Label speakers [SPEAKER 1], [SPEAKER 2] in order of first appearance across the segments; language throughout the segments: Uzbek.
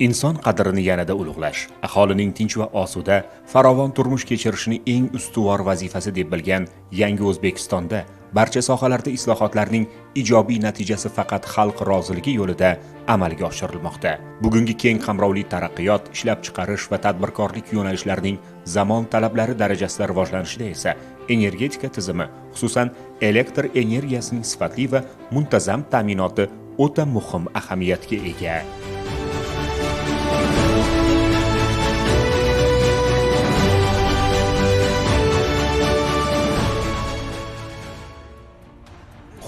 [SPEAKER 1] Inson qadrini yanada ulug'lash, aholining tinch va osuda, farovon turmush kechirishini eng ustuvor vazifasi deb bilgan yangi O'zbekistonda barcha sohalarda islohotlarning ijobiy natijasi faqat xalq roziligi yo'lida amalga oshirilmoqda. Bugungi keng qamrovli taraqqiyot, ishlab chiqarish va tadbirkorlik yo'nalishlarining zamon talablari darajasida rivojlanishida esa energetika tizimi, xususan elektr energiyasining sifatli va muntazam ta'minoti o'ta muhim ahamiyatga ega.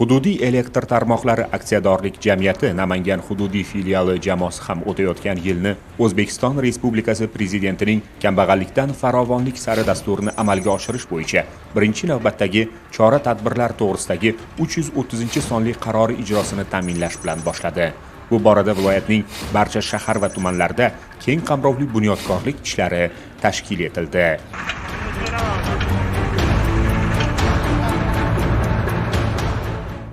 [SPEAKER 1] Hududiy elektr tarmoqlari aksiyadorlik jamiyati Namangan hududiy filiali jamoasi ham o'tayotgan yilni O'zbekiston Respublikasi Prezidentining kambag'allikdan farovonlik sari dasturini amalga oshirish bo'yicha birinchi navbatdagi chora-tadbirlar to'g'risidagi 330-sonli qarori ijrosini ta'minlash bilan boshladi. Bu borada viloyatning barcha shahar va tumanlarida keng qamrovli bunyodkorlik ishlari tashkil etildi.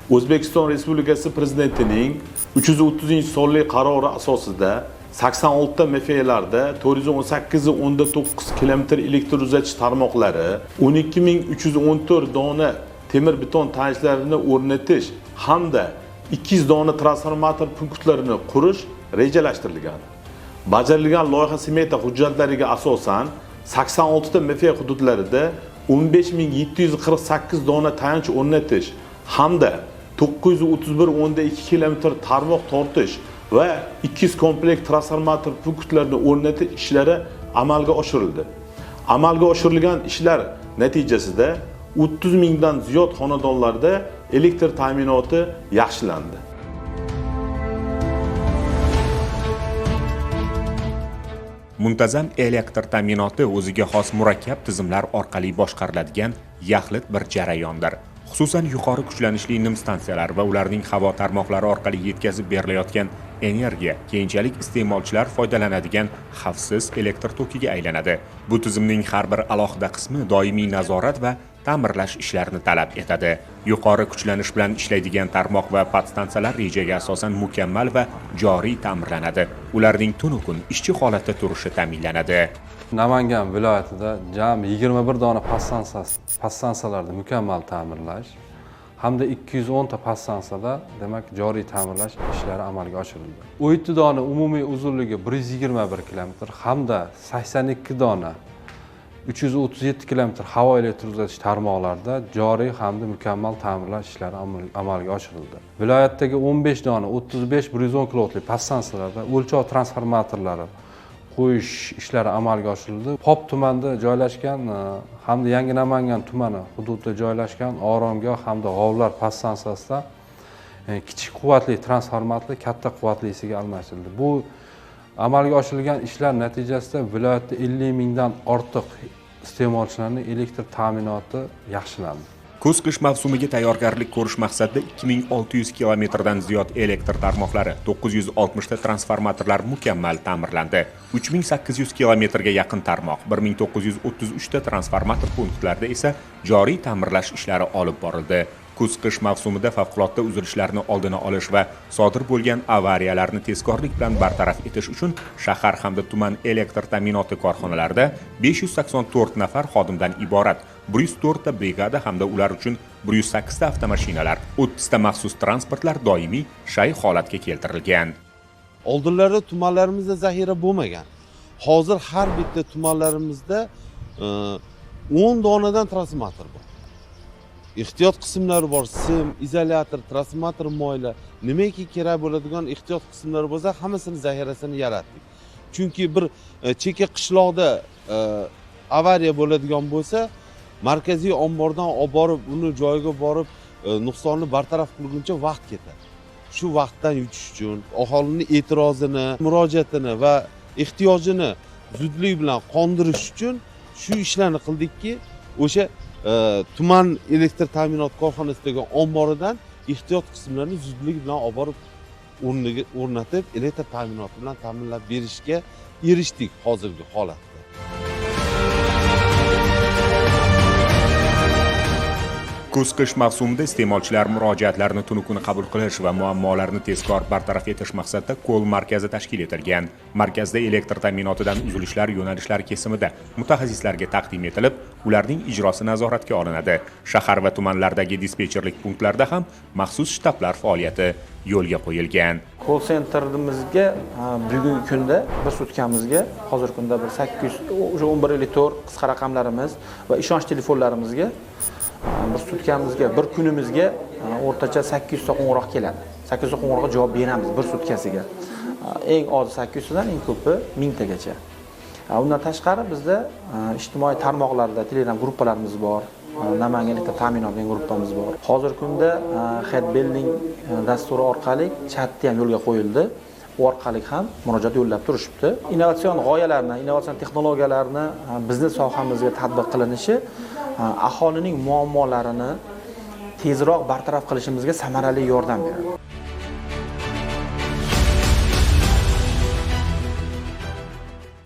[SPEAKER 2] O'zbekiston Respublikasi Prezidentining 330-sonli qarori asosida 86 ta MFElarda 418,9 kilometr elektr uzatish tarmoqlari, 12314 dona temir beton tayanchlarini o'rnatish hamda 200 dona transformator punktlarini qurish rejalashtirilgan. Bajarilgan loyiha smeta hujjatlariga asosan 86 ta MFE hududlarida 15748 dona tayanch o'rnatish hamda 931,2 kilometr tarmoq tortish va 200 komplekt transformator punktlarini o'rnatish ishlari amalga oshirildi. Amalga oshirilgan ishlar natijasida 30 mingdan ziyod xonadonlarda elektr ta'minoti yaxshilandi.
[SPEAKER 1] Muntazam elektr ta'minoti o'ziga xos murakkab tizimlar orqali boshqariladigan yaxlit bir jarayondir. Xususan, yuqori kuchlanishli nim stansiyalar va ularning havo tarmoqlari orqali yetkazib berilayotgan energiya keyinchalik iste'molchilar foydalanadigan xavfsiz elektr tokiga aylanadi. Bu tizimning har bir alohida qismi doimiy nazorat va ta'mirlash ishlarini talab etadi. Yuqori kuchlanish bilan ishlaydigan tarmoq va podstansiyalar rejaga asosan mukammal va joriy ta'mirlanadi. Ularning tunu kun ishchi holatda turishi ta'minlanadi.
[SPEAKER 3] Namangan viloyatida jami 21 dona podstansiyalarda mukammal ta'mirlash hamda 210 ta podstansiyada demak joriy ta'mirlash ishlari amalga oshirildi. 17 dona umumiy uzunligi 121 kilometr hamda 82 dona 337 kilometr havo elektr uzatish tarmoqlarida joriy hamda mukammal ta'mirlash ishlari amalga oshirildi. Viloyatdagi 15 dona 35 110 kilovoltli podstansiyalarda o'lchov transformatorlari qo'yish ishlari amalga oshirildi. Pop tumanida joylashgan hamda Yangi Namangan tumani hududida joylashgan Oromgoh hamda G'ovlar podstansiyasida kichik quvvatli transformatorlar katta quvvatlisiga almashtirildi. Bu amalga oshirilgan ishlar natijasida viloyatda 50 mingdan ortiq iste'molchilarning elektr ta'minoti yaxshilandi.
[SPEAKER 1] Kuz-qish mavsumiga tayyorgarlik ko'rish maqsadida 2600 kilometrdan ziyod elektr tarmoqlari, 960 ta transformatorlar mukammal ta'mirlandi. 3800 kilometrga yaqin tarmoq, 1933 ta transformator punktlarida esa joriy ta'mirlash ishlari olib borildi. Kuz-qish mavsumida favqulodda uzilishlarni oldini olish va sodir bo'lgan avariyalarni tezkorlik bilan bartaraf etish uchun shahar hamda tuman elektr ta'minoti korxonalarida 584 nafar xodimdan iborat 104 ta brigada hamda ular uchun 108 ta avtomashinalar, 30 ta maxsus transportlar doimiy shay holatga keltirilgan.
[SPEAKER 4] Oldinlarda tumanlarimizda zaxira bo'lmagan. Hozir har bitta tumanlarimizda 10 donadan transformator bor. Ehtiyot qismlari bor, sim, izolyator, transformator moylar, nimaki kerak bo'ladigan ehtiyot qismlari bo'lsa, hammasini zaxirasini yaratdik. Chunki bir chekka qishloqda avariya bo'ladigan bo'lsa, markaziy ombordan olib borib, uni joyiga borib, nuqsonni bartaraf qilguncha vaqt ketadi. Shu vaqtdan yutish uchun aholining e'tirozini, murojaatini va ehtiyojini zudlik bilan qondirish uchun shu ishlarni qildikki, o'sha tuman elektr ta'minot korxonasidagi omboridan ehtiyot qismlarini zudlik bilan olib borib o'rniga o'rnatib, elektr ta'minoti bilan ta'minlab berishga erishdik hozirgi holatda.
[SPEAKER 1] Kuz-qish mavsumida iste'molchilar murojaatlarini tunu kuni qabul qilish va muammolarni tezkor bartaraf etish maqsadida call markazi tashkil etilgan. Markazda elektr ta'minotidan uzilishlar yo'nalishlari kesimida mutaxassislarga taqdim etilib, ularning ijrosi nazoratga olinadi. Shahar va tumanlardagi dispetcherlik punktlarida ham maxsus shtablar faoliyati yo'lga qo'yilgan.
[SPEAKER 5] Call centerimizga bugungi kunda bir sutkamizga hozirgi kunda bir 800 o'sha 1154 qisqa raqamlarimiz va ishonch telefonlarimizga bir sutkamizga, bir kunimizga o'rtacha 800 ta qo'ng'iroq keladi. 800 ta qo'ng'iroqqa javob beramiz bir sutkasiga. Eng ozi 800 tadan eng ko'pi 1000 tagacha. Undan tashqari bizda ijtimoiy tarmoqlarda Telegram gruppalarimiz bor. Namangan elektr ta'minot degan gruppamiz bor. Hozirgi kunda Head Building dasturi orqali chatni ham yo'lga qo'yildi. U orqali ham murojaat yo'llab turishibdi. Innovatsion g'oyalarni, innovatsion texnologiyalarni biznes sohamizga tatbiq qilinishi aholining muammolarini tezroq bartaraf qilishimizga samarali yordam beradi.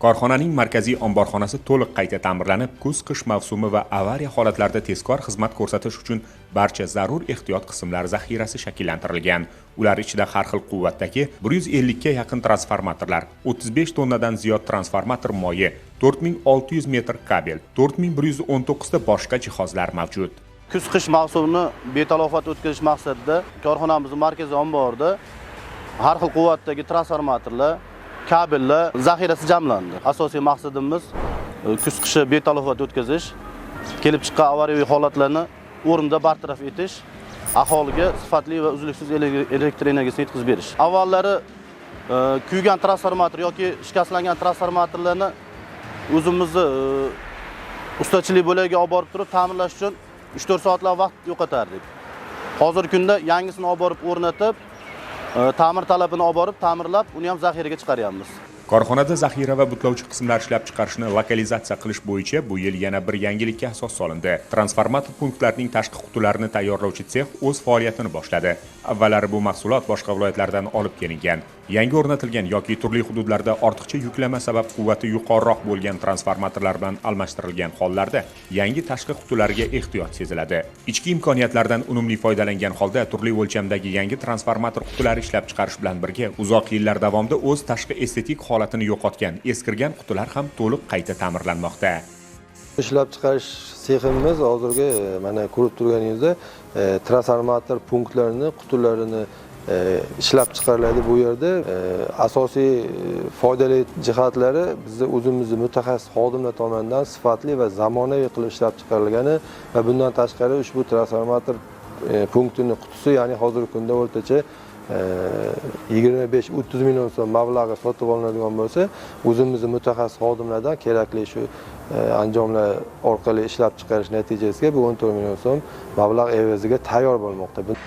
[SPEAKER 1] Korxonaning markaziy omborxonasi to'liq qayta ta'mirlanib, kuz-qish mavsumi va avariya holatlarida tezkor xizmat ko'rsatish uchun barcha zarur ehtiyot qismlari zaxirasi shakllantirilgan. Ular ichida har xil quvvatdagi 150 ga yaqin transformatorlar, 35 tonnadan ziyod transformator moyi, 4600 metr kabel, 4119 ta boshqa jihozlar mavjud.
[SPEAKER 6] Kuz-qish mavsumini betalofat o'tkazish maqsadida korxonamizning markaziy omborida har xil quvvatdagi transformatorlar, kabellar zaxirasi jamlandi. Asosiy maqsadimiz kuz-qishi betalofat o'tkazish, kelib chiqqan avariyaviy holatlarni o'rnida bartaraf etish, aholiga sifatli va uzluksiz elektr energiyasini yetkazib berish. Avvallari kuygan transformator yoki shikastlangan transformatorlarni o'zimizni ustachilik bo'lagiga olib borib turib ta'mirlash uchun 3-4 soatlab vaqt yo'qotardik. Hozirgi kunda yangisini olib borib o'rnatib, ta'mir talabini olib borib ta'mirlab, uni ham zaxiraga chiqaryapmiz.
[SPEAKER 1] Korxonada zaxira va butlovchi qismlar ishlab chiqarishni lokalizatsiya qilish bo'yicha bu yil yana bir yangilikka asos solindi. Transformator punktlarining tashqi qutilarini tayyorlovchi sex o'z faoliyatini boshladi. Avvallari bu mahsulot boshqa viloyatlardan olib kelingan. Yangi o'rnatilgan yoki turli hududlarda ortiqcha yuklama sabab quvvati yuqoriroq bo'lgan transformatorlar bilan almashtirilgan hollarda yangi tashqi qutilarga ehtiyoj seziladi. Ichki imkoniyatlardan unumli foydalangan holda turli o'lchamdagi yangi transformator qutilari ishlab chiqarish bilan birga uzoq yillar davomida o'z tashqi estetik holatini yo'qotgan, eskirgan qutilar ham to'liq qayta ta'mirlanmoqda.
[SPEAKER 7] Ishlab chiqarish seximiz hozirgi mana ko'rib turganingizdek transformator punktlarini, qutilarini ishlab chiqariladi bu yerda. Asosiy foydali jihatlari bizni o'zimizni mutaxassis xodimlar tomonidan sifatli va zamonaviy qilib ishlab chiqarilgani va bundan tashqari ushbu transformator punktini qutisi, ya'ni hozirgi kunda o'rtacha 25-30 million so'm mablag'i sotib olinadigan bo'lsa, o'zimizni mutaxassis xodimlardan kerakli shu anjomlar orqali ishlab chiqarish natijasiga bu 14 million so'm mablag' evaziga tayyor bo'lmoqda.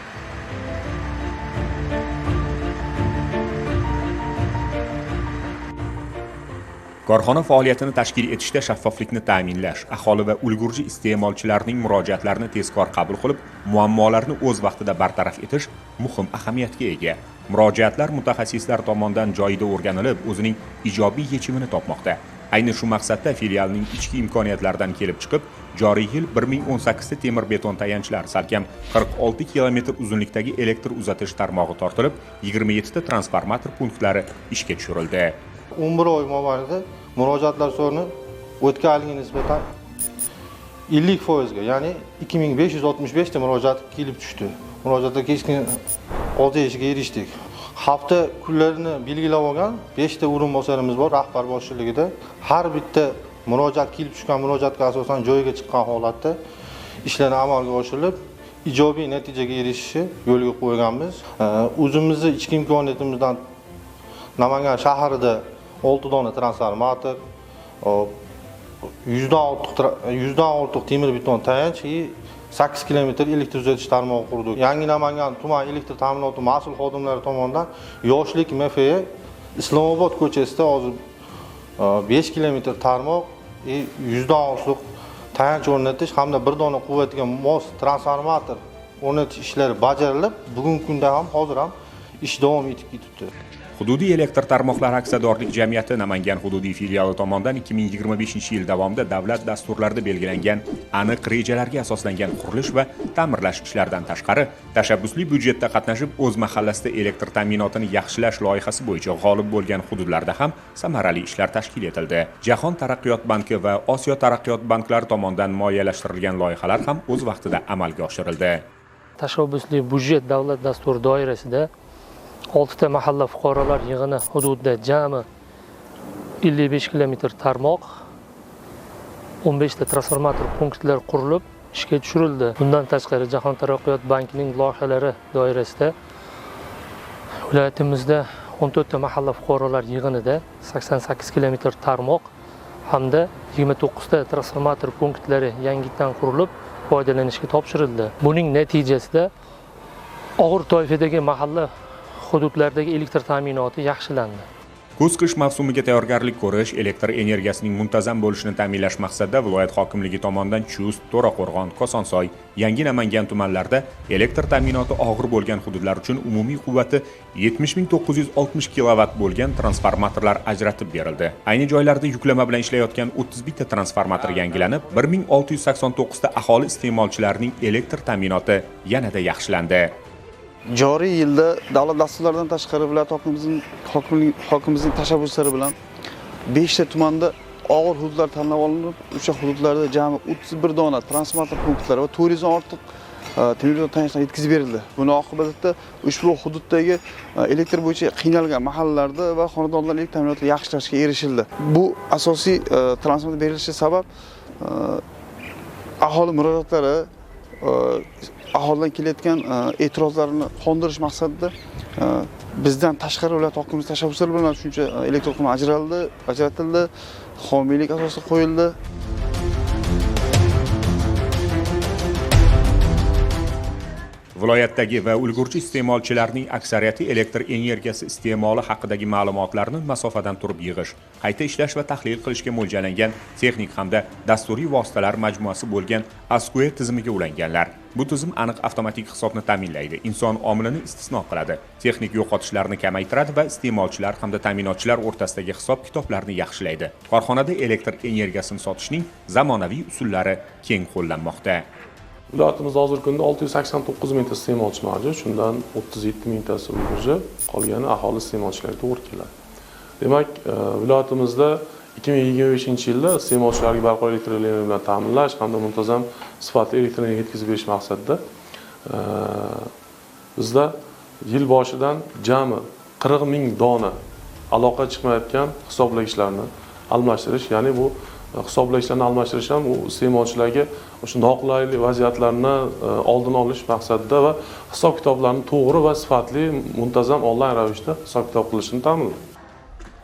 [SPEAKER 1] Korxona faoliyatini tashkil etishda shaffoflikni ta'minlash, aholi va ulgurji iste'molchilarning murojaatlarini tezkor qabul qilib, muammolarni o'z vaqtida bartaraf etish muhim ahamiyatga ega. Murojaatlar mutaxassislar tomonidan joyida o'rganilib, o'zining ijobiy yechimini topmoqda. Ayni shu maqsadda filialning ichki imkoniyatlaridan kelib chiqib, joriy yil 1018 ta temir beton tayanchlar, salkam 46 kilometr uzunlikdagi elektr uzatish tarmog'i tortilib, 27 ta transformator punktlari ishga tushirildi.
[SPEAKER 8] 11 oy mobaynida murojaatlar soni o'tgan yilga nisbatan 50% ga, ya'ni 2565 ta murojaat kelib tushdi. Murojaatlar keskin ozayishiga erishdik. Hafta kunlarini belgilab olgan 5 ta o'rinbosarimiz bor rahbar boshchiligida. Har bitta murojaat kelib tushgan murojaatga asosan joyiga chiqqan holatda ishlarni amalga oshirilib, ijobiy natijaga erishishni yo'lga qo'yganmiz. O'zimizni ichki imkoniyatimizdan Namangan shahrida 6 dona transformator, 100 dan ortiq temir beton tayanch va 8 kilometr elektr uzatish tarmog'i qurdik. Yangi Namangan tuman elektr ta'minoti mas'ul xodimlari tomonidan Yoshlik MFE Islomobod ko'chasida hozir 5 kilometr tarmoq va 100 dan ortiq tayanch o'rnatish hamda bir dona quvvatiga mos transformator o'rnatish ishlari bajarilib, bugungi kunda ham hozir ham ish davom etib ketibdi.
[SPEAKER 1] Hududiy elektr tarmoqlari aksiyadorlik jamiyati Namangan hududiy filiali tomonidan 2025-yil davomida davlat dasturlarida belgilangan aniq rejalarga asoslangan qurilish va ta'mirlash ishlaridan tashqari tashabbusli byudjetda qatnashib o'z mahallasida elektr ta'minotini yaxshilash loyihasi bo'yicha g'olib bo'lgan hududlarda ham samarali ishlar tashkil etildi. Jahon taraqqiyot banki va Osiyo taraqqiyot banklari tomonidan moliyalashtirilgan loyihalar ham o'z vaqtida amalga oshirildi.
[SPEAKER 9] Tashabbusli byudjet davlat dasturi doirasida 6 ta mahalla fuqarolar yig'ini hududida jami 55 kilometr tarmoq, 15 ta transformator punktlar qurilib ishga tushirildi. Bundan tashqari Jahon taraqqiyot bankining loyihalari doirasida viloyatimizda 14 ta mahalla fuqarolar yig'inida 88 kilometr tarmoq hamda 29 ta transformator punktlari yangidan qurilib foydalanishga topshirildi. Buning natijasida og'ir toifadagi mahalla hududlardagi elektr ta'minoti yaxshilandi.
[SPEAKER 1] Kuz-qish mavsumiga tayyorgarlik ko'rish, elektr energiyasining muntazam bo'lishini ta'minlash maqsadida viloyat hokimligi tomonidan Chust, To'raqo'rg'on, Kosonsoy, Yangi Namangan tumanlarida elektr ta'minoti og'ir bo'lgan hududlar uchun umumiy quvvati 70960 kilovat bo'lgan transformatorlar ajratib berildi. Ayni joylarda yuklama bilan ishlayotgan 31 ta transformator yangilanib, 1689 ta aholi iste'molchilarining elektr ta'minoti yanada yaxshilandi.
[SPEAKER 10] Joriy yilda davlat dasturlaridan tashqari viloyat hokimimizning tashabbuslari bilan 5 ta tumanda og'ir hududlar tanlab olinib, o'sha hududlarda jami 31 dona transformator punktlari va 400 dan ortiq temir yo'l tayanchlar yetkazib berildi. Buni oqibatida ushbu hududdagi elektr bo'yicha qiynalgan mahallalarda va xonadonlar elektr ta'minotini yaxshilashga erishildi. Bu asosiy transformator berilishi sabab aholi murojaatlari, aholidan kelayotgan e'tirozlarni qondirish maqsadida bizdan tashqari viloyat hokimimiz tashabbuslari bilan shuncha elektr o'qimi ajratildi, homiylik asosida qo'yildi.
[SPEAKER 1] Viloyatdagi va ulgurji iste'molchilarning aksariyati elektr energiyasi iste'moli haqidagi ma'lumotlarni masofadan turib yig'ish, qayta ishlash va tahlil qilishga mo'ljallangan texnik hamda dasturiy vositalar majmuasi bo'lgan ASQE tizimiga ulanganlar. Bu tizim aniq avtomatik hisobni ta'minlaydi, inson omilini istisno qiladi, texnik yo'qotishlarni kamaytiradi va iste'molchilar hamda ta'minotchilar o'rtasidagi hisob-kitoblarni yaxshilaydi. Korxonada elektr energiyasini sotishning zamonaviy usullari keng qo'llanmoqda.
[SPEAKER 11] Viloyatimizda hozirgi kunda 689 mingta iste'molchi mavjud, shundan 37 mingtasi ulgurji, qolgani aholi iste'molchilariga to'g'ri keladi. Demak, viloyatimizda 2025-yilda iste'molchilarga barqaror elektr energiya bilan ta'minlash hamda muntazam sifatli elektr energiya yetkazib berish maqsadida bizda yil boshidan jami 40 ming dona aloqa chiqmayotgan hisoblagichlarni almashtirish, ya'ni bu hisoblagichlarni almashtirish ham u iste'molchilarga o'sha noqulaylik vaziyatlarni oldini olish maqsadida va hisob-kitoblarni to'g'ri va sifatli muntazam onlayn ravishda hisob-kitob qilishini ta'minlaydi.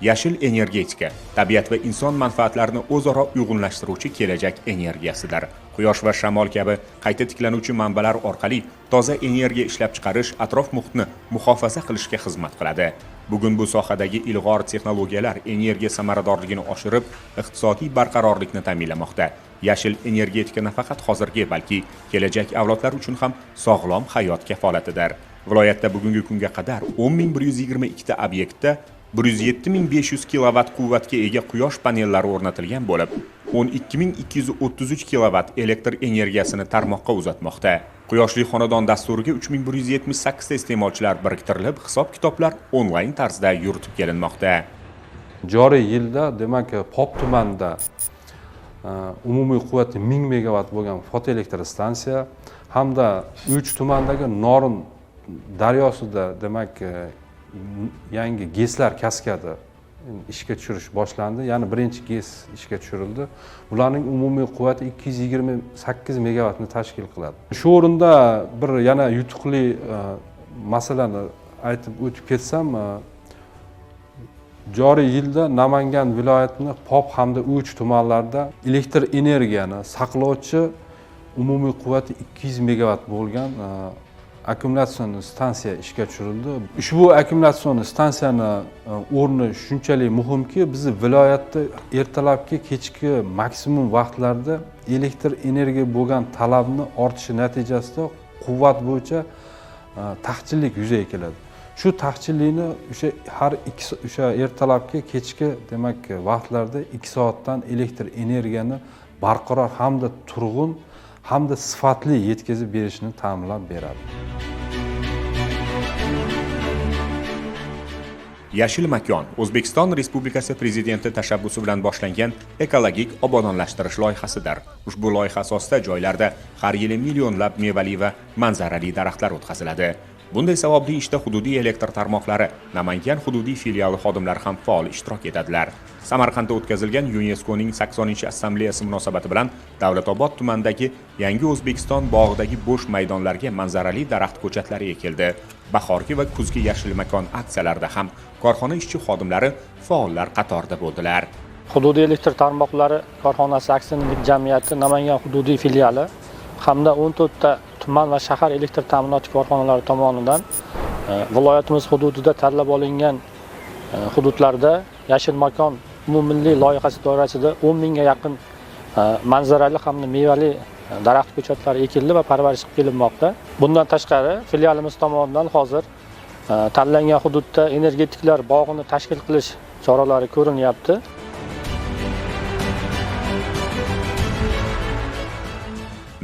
[SPEAKER 1] Yashil energetika tabiat va inson manfaatlarini o'zaro uyg'unlashtiruvchi kelajak energiyasidir. Quyosh va shamol kabi qayta tiklanuvchi manbalar orqali toza energiya ishlab chiqarish atrof muhitni muhofaza qilishga xizmat qiladi. Bugun bu sohadagi ilg'or texnologiyalar energiya samaradorligini oshirib, iqtisodiy barqarorlikni ta'minlamoqda. Yashil energetika nafaqat hozirgi, balki kelajak avlodlar uchun ham sog'lom hayot kafolatidir. Viloyatda bugungi kunga qadar 10122 ta obyektda 107500 kilovat quvvatga ega quyosh panellari o'rnatilgan bo'lib, 12233 kilovat elektr energiyasini tarmoqqa uzatmoqda. Quyoshli xonadon dasturiga 3178 ta iste'molchilar biriktirilib, hisob-kitoblar onlayn tarzda yuritib kelinmoqda.
[SPEAKER 3] Joriy yilda, demak, Pop tumanida umumiy quvvati 1000 megavatt bo'lgan fotoelektr stansiya hamda 3 tumandagi Norin daryosida, demak, yangi GESlar kaskadi ishga tushirish boshlandi. Ya'ni birinchi GES ishga tushirildi. Bularning umumiy quvvati 228 megavatni tashkil qiladi. Shu o'rinda bir yana yutuqli masalani aytib o'tib ketsam, joriy yilda Namangan viloyatini Pop hamda Uch tumanlarida elektr energiyani saqlovchi umumiy quvvati 200 megavat bo'lgan akkumulyatsion stansiya ishga tushirildi. Ushbu akkumulyatsion stansiyani o'rni shunchalik muhimki, bizni viloyatda ertalabki, kechki maksimum vaqtlarda elektr energiya bo'lgan talabni ortishi natijasida quvvat bo'yicha taqchillik yuzaga keladi. Shu taqchillikni o'sha har o'sha ertalabki, kechki demak vaqtlarda 2 soatdan elektr energiyani barqaror hamda turg'un hamda sifatli yetkazib berishini ta'minlab beradi.
[SPEAKER 1] Yashil makon O'zbekiston Respublikasi Prezidenti tashabbusi bilan boshlangan ekologik obodonlashtirish loyihasidir. Ushbu loyiha asosida joylarda har yili millionlab mevali va manzarali daraxtlar o'tkaziladi. Bunday savobli ishda hududiy elektr tarmoqlari Namangan hududiy filiali xodimlari ham faol ishtirok etadilar. Samarqandda o'tkazilgan UNESCOning 80-assambleyasi munosabati bilan Davlatobod tumanidagi Yangi O'zbekiston bog'idagi bo'sh maydonlarga manzarali daraxt ko'chatlari ekildi. Bahorgi va kuzgi yashil makon aksiyalarida ham korxona ishchi xodimlari faollar qatorida bo'ldilar.
[SPEAKER 9] Hududiy elektr tarmoqlari korxonasi aksionerlik jamiyati Namangan hududiy filiali hamda 14 ta tuman va shahar elektr ta'minoti korxonalari tomonidan viloyatimiz hududida tanlab olingan hududlarda yashil makon umummilliy loyihasi doirasida 10 mingga yaqin manzarali hamda mevali daraxt ko'chatlari ekildi va parvarish qilib kelinmoqda. Bundan tashqari filialimiz tomonidan hozir tanlangan hududda energetiklar bog'ini tashkil qilish choralari ko'rilyapti.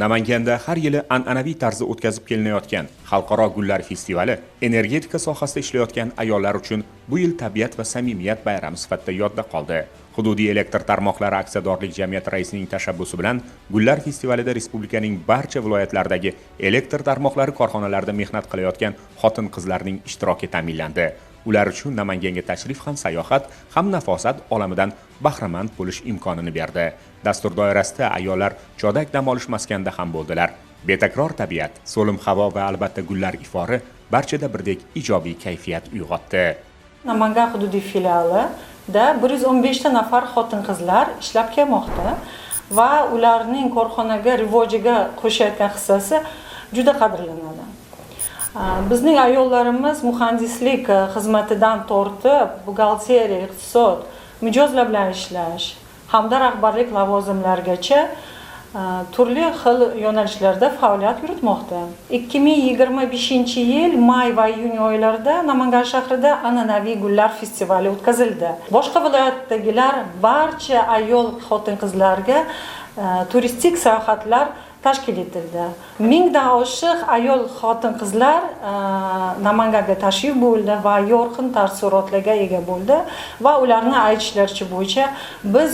[SPEAKER 1] Namanganda har yili an'anaviy tarzda o'tkazib kelinayotgan Xalqaro gullar festivali energetika sohasida ishlayotgan ayollar uchun bu yil tabiat va samimiyat bayrami sifatida yodda qoldi. Hududiy elektr tarmoqlari aksiyadorlik jamiyati raisining tashabbusi bilan gullar festivalida respublikaning barcha viloyatlaridagi elektr tarmoqlari korxonalarida mehnat qilayotgan xotin-qizlarning ishtiroki ta'minlandi. Ular uchun Namanganga tashrif ham sayohat, ham nafosat olamidan bahramand bo'lish imkonini berdi. Dastur doirasida ayollar chodak dam olish maskanida ham bo'ldilar. Betakror tabiat, so'lim havo va albatta gullar ifori barchada birdek ijobiy kayfiyat uyg'otdi.
[SPEAKER 12] Namangan hududiy filialida 115 ta nafar xotin-qizlar ishlab kelmoqda va ularning korxonaga rivojiga qo'shayotgan hissasi juda qadrlanadi. Bizning ayollarimiz muhandislik xizmatidan tortib, buxgalteriya, iqtisod, mijozlar bilan ishlash hamda rahbarlik lavozimlarigacha turli xil yo'nalishlarda faoliyat yuritmoqda. 2025-yil may va iyun oylarida Namangan shahrida an'anaviy gullar festivali o'tkazildi. Boshqa viloyatdagilar barcha ayol xotin-qizlarga turistik sayohatlar tashkil etildi. 1000 dan oshiq ayol xotin-qizlar Namanganga tashrif buyurdi va yorqin taassurotlarga ega bo'ldi va ularni aytishlaricha bo'yicha biz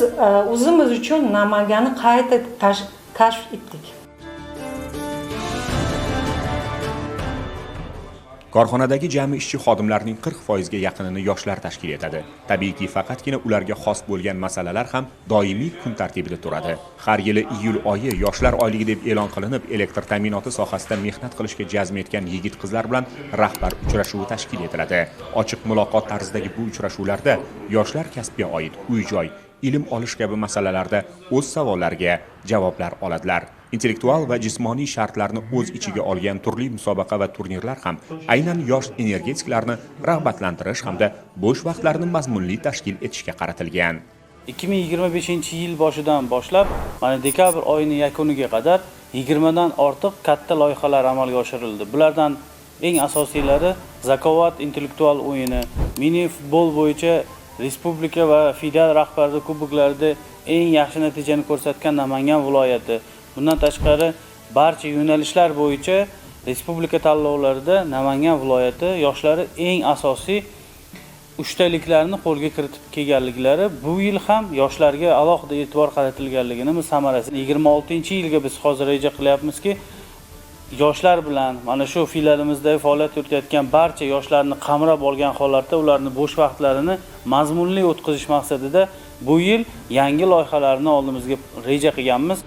[SPEAKER 12] o'zimiz uchun Namanganni qayta kashf etdik.
[SPEAKER 1] Korxonadagi jami ishchi xodimlarning 40% ga yaqinini yoshlar tashkil etadi. Tabiiyki, faqatgina ularga xos bo'lgan masalalar ham doimiy kun tartibida turadi. Har yili iyul oyi yoshlar oyligi deb e'lon qilinib, elektr ta'minoti sohasida mehnat qilishga jazm etgan yigit-qizlar bilan rahbar uchrashuvi tashkil etiladi. Ochiq muloqot tarzidagi bu uchrashuvlarda yoshlar kasbga oid uy-joy, ilm olish kabi masalalarda o'z savollariga javoblar oladilar. Intellektual va jismoniy shartlarni o'z ichiga olgan turli musobaqa va turnirlar ham aynan yosh energetiklarni rag'batlantirish hamda bo'sh vaqtlarini mazmunli tashkil etishga qaratilgan.
[SPEAKER 13] 2025-yil boshidan boshlab mana dekabr oyining yakuniga qadar 20 dan ortiq katta loyihalar amalga oshirildi. Bulardan eng asosiylari Zakovat intellektual o'yini, mini futbol bo'yicha respublika va federal rahbarlik kuboklarida eng yaxshi natijani ko'rsatgan Namangan viloyati. Bundan tashqari barcha yo'nalishlar bo'yicha respublika tanlovlarida Namangan viloyati yoshlari eng asosiy uchtaliklarni qo'lga kiritib kelganliklari, bu yil ham yoshlarga alohida e'tibor qaratilganligini samarasi. 26-yilga biz hozir reja qilyapmizki, yoshlar bilan mana shu filialimizda faoliyat yuritayotgan barcha yoshlarni qamrab olgan holatda ularni bo'sh vaqtlarini mazmunli o'tkazish maqsadida bu yil yangi loyihalarni oldimizga reja qilganmiz.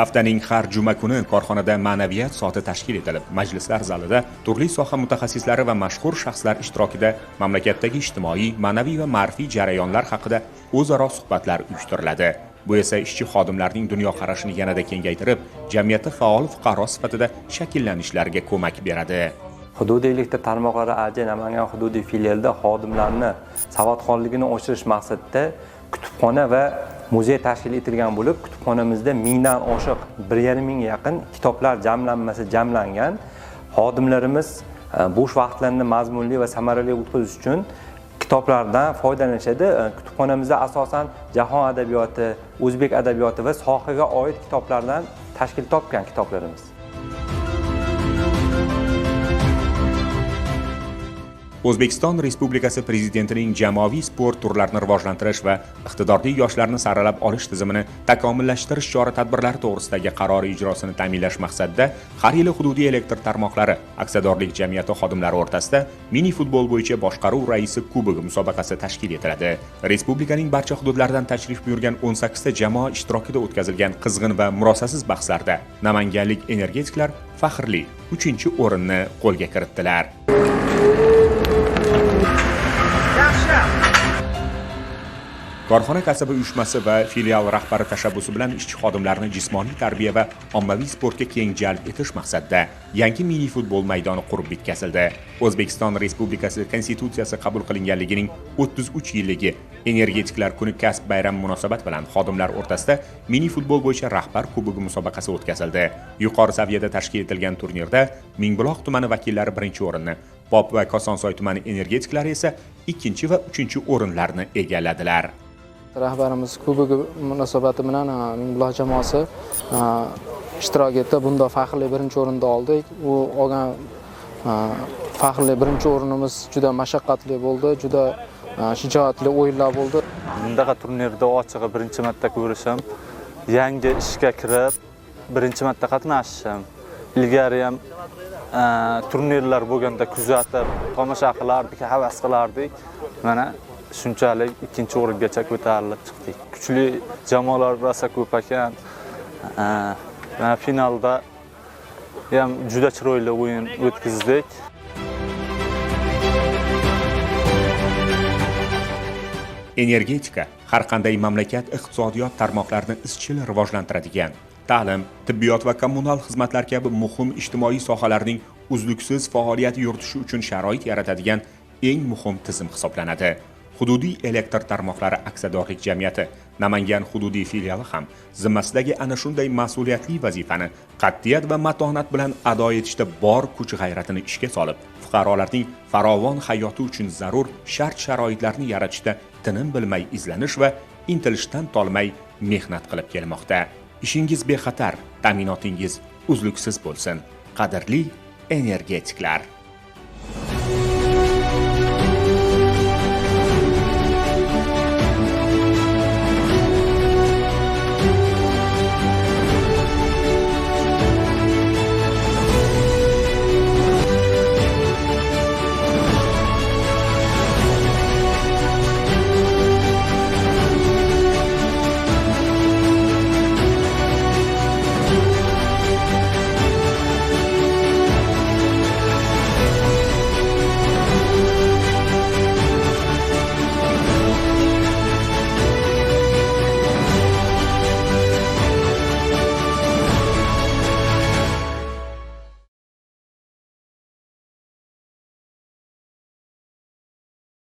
[SPEAKER 1] Haftaning har juma kuni korxonada ma'naviyat soati tashkil etilib, majlislar zalida turli soha mutaxassislari va mashhur shaxslar ishtirokida mamlakatdagi ijtimoiy, ma'naviy va ma'rifiy jarayonlar haqida o'zaro suhbatlar uyushtiriladi. Bu esa ishchi xodimlarning dunyoqarashini yanada kengaytirib, jamiyatda faol fuqaro sifatida shakllanishlariga ko'mak beradi.
[SPEAKER 14] Hududiy elektr tarmoqlari AJ Namangan hududiy filialida xodimlarni savodxonligini oshirish maqsadida kutubxona va muzey tashkil etilgan bo'lib, kutubxonamizda 1000dan oshiq, 1,5 mingga yaqin kitoblar jamlanmasi jamlangan. Xodimlarimiz bo'sh vaqtlarini mazmunli va samarali o'tkazish uchun kitoblardan foydalanishadi. Kutubxonamizda asosan jahon adabiyoti, o'zbek adabiyoti va sohaga oid kitoblardan tashkil topgan kitoblarimiz.
[SPEAKER 1] O'zbekiston Respublikasi Prezidentining jamoaviy sport turlarini rivojlantirish va iqtidorli yoshlarni saralab olish tizimini takomillashtirish chora-tadbirlari to'g'risidagi qarori ijrosini ta'minlash maqsadida har yili hududiy elektr tarmoqlari aksiyadorlik jamiyati xodimlari o'rtasida mini futbol bo'yicha boshqaruv raisi kubogi musobaqasi tashkil etiladi. Respublikaning barcha hududlaridan tashrif buyurgan 18 ta jamoa ishtirokida o'tkazilgan qizg'in va murosasiz bahslarda namanganlik energetiklar faxrli 3-o'rinni qo'lga kiritdilar. Korxona kasaba uyushmasi va filial rahbari tashabbusi bilan ishchi xodimlarni jismoniy tarbiya va ommaviy sportga keng jalb etish maqsadida yangi mini futbol maydoni qurib bitkazildi. O'zbekiston Respublikasi Konstitutsiyasi qabul qilinganligining 33 yilligi Energetiklar kuni kasb bayrami munosabati bilan xodimlar o'rtasida mini futbol bo'yicha rahbar kubogi musobaqasi o'tkazildi. Yuqori saviyada tashkil etilgan turnirda Mingbuloq tumani vakillari 1-o'rinni, Pop va Kosonsoy tumani energetiklari esa 2 va 3-o'rinlarni egalladilar.
[SPEAKER 15] Rahbarimiz kubogi munosabati bilan Mingbuloq jamoasi ishtirok etdi. Bunda faxrli 1-o'rinni oldik. U olgan faxrli 1-o'rinimiz juda mashaqqatli bo'ldi, juda shijoatli o'yinlar bo'ldi.
[SPEAKER 16] Bundaqa turnirda ochig'i birinchi marta ko'rishim, yangi ishga kirib birinchi marta qatnashishim. Ilgari ham turnirlar bo'lganda kuzatib, tomosha qilardik, havas qilardik. Mana shunchalik 2-o'ringacha ko'tarilib chiqdik. Kuchli jamoalar rosa ko'p ekan. Mana finalda ham juda chiroyli o'yin o'tkazdik.
[SPEAKER 1] Energetika har qanday mamlakat iqtisodiyot tarmoqlarini izchil rivojlantiradigan, ta'lim, tibbiyot va kommunal xizmatlar kabi muhim ijtimoiy sohalarning uzluksiz faoliyat yuritishi uchun sharoit yaratadigan eng muhim tizim hisoblanadi. Hududiy elektr tarmoqlari aksiyadorlik jamiyati Namangan hududiy filiali ham zimmasidagi ana shunday mas'uliyatli vazifani qat'iyat va matonat bilan ado etishda bor kuch-g'ayratini ishga solib, fuqarolarning farovon hayoti uchun zarur shart-sharoitlarni yaratishda tinim bilmay izlanish va intilishdan tolmay mehnat qilib kelmoqda. Ishingiz bexatar, ta'minotingiz uzluksiz bo'lsin. Qadrli energetiklar!